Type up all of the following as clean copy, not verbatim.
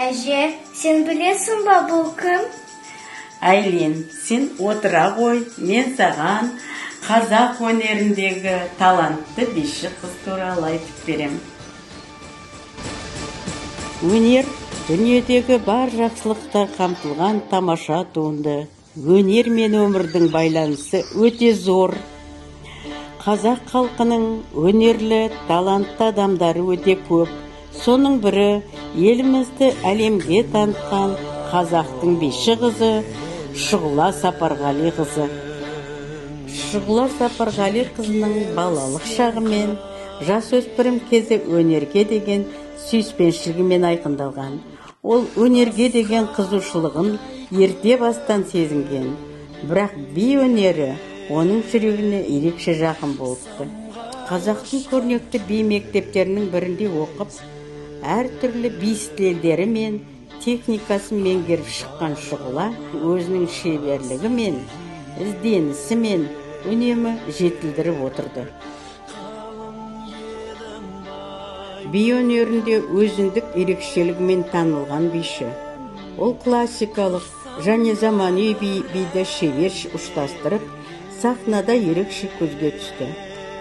Әже, сен білесің ба, бұл кім? Айлин, сен отыра ғой, мен саған қазақ өнеріндегі талантты биші қыз туралы айтып берем. Өнер – дүниедегі бар жақсылықтар қамтылған тамаша туынды. Өнер мен өмірдің байланысы өте зор. Қазақ халқының өнерлі, талантты адамдары өте көп. Соның бірі – елімізді әлемге танытқан қазақтың биші қызы Шұғыла Сапарғалиқызы. Шұғыла Сапарғалиқызының балалық шағы мен жасөспірім кезі өнерге деген сүйіспеншілігімен айқындалған. Ол өнерге деген қызығушылығын ерте бастан сезінген, бірақ би өнері оның жүрегіне ерекше жақын болыпты. Қазақтың көрнекті би мектептерінің бірінде оқып, әртүрлі би стильдері мен техникасын меңгеріп шыққан Шұғыла өзінің шеберлігімен, ізденісімен үнемі жетілдіріп отырды. Би өнерінде өзіндік ерекшелігімен танылған биші. Ол классикалық және заманауи биді шебер ұштастырып, сахнада ерекше көзге түсті.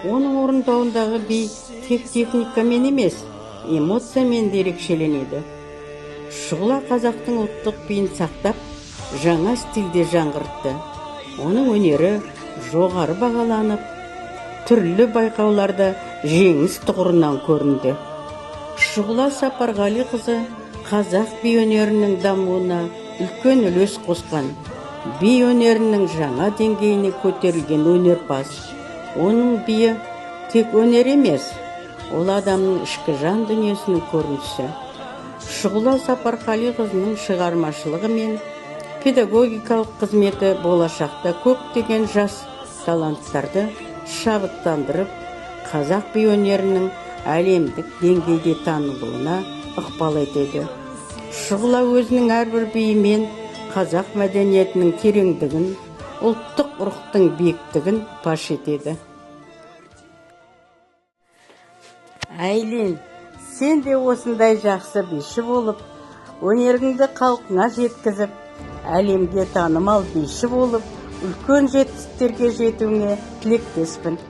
Оның орындауындағы би тек техникамен емес, эмоциямен де ерекшеленеді. Шұғыла қазақтың ұлттық биін сақтап, жаңа стильде жаңғыртты. Оның өнері жоғары бағаланып, түрлі байқауларда жеңіс тұғырынан көрінді. Шұғыла Сапарғалиқызы қазақ би өнерінің дамуына үлкен үлес қосқан, би өнерінің жаңа деңгейіне көтерілген өнерпаз. Оның биі тек өнер емес, ол адамның ішкі жан дүниесінің көрінісі. Шұғыла Сапарғалиқызының шығармашылығы мен педагогикалық қызметі болашақта көптеген жас таланттарды шабыттандырып, қазақ би өнерінің әлемдік деңгейде танылуына ықпал етеді. Шұғыла өзінің әрбір биімен қазақ мәдениетінің тереңдігін, ұлттық рухтың биіктігін паш етеді. Айлин, сен де осындай жақсы биші болып, өнеріңді халқыңа жеткізіп, әлемге танымал биші болып, үлкен жетістіктерге жетуіңе тілектеспін.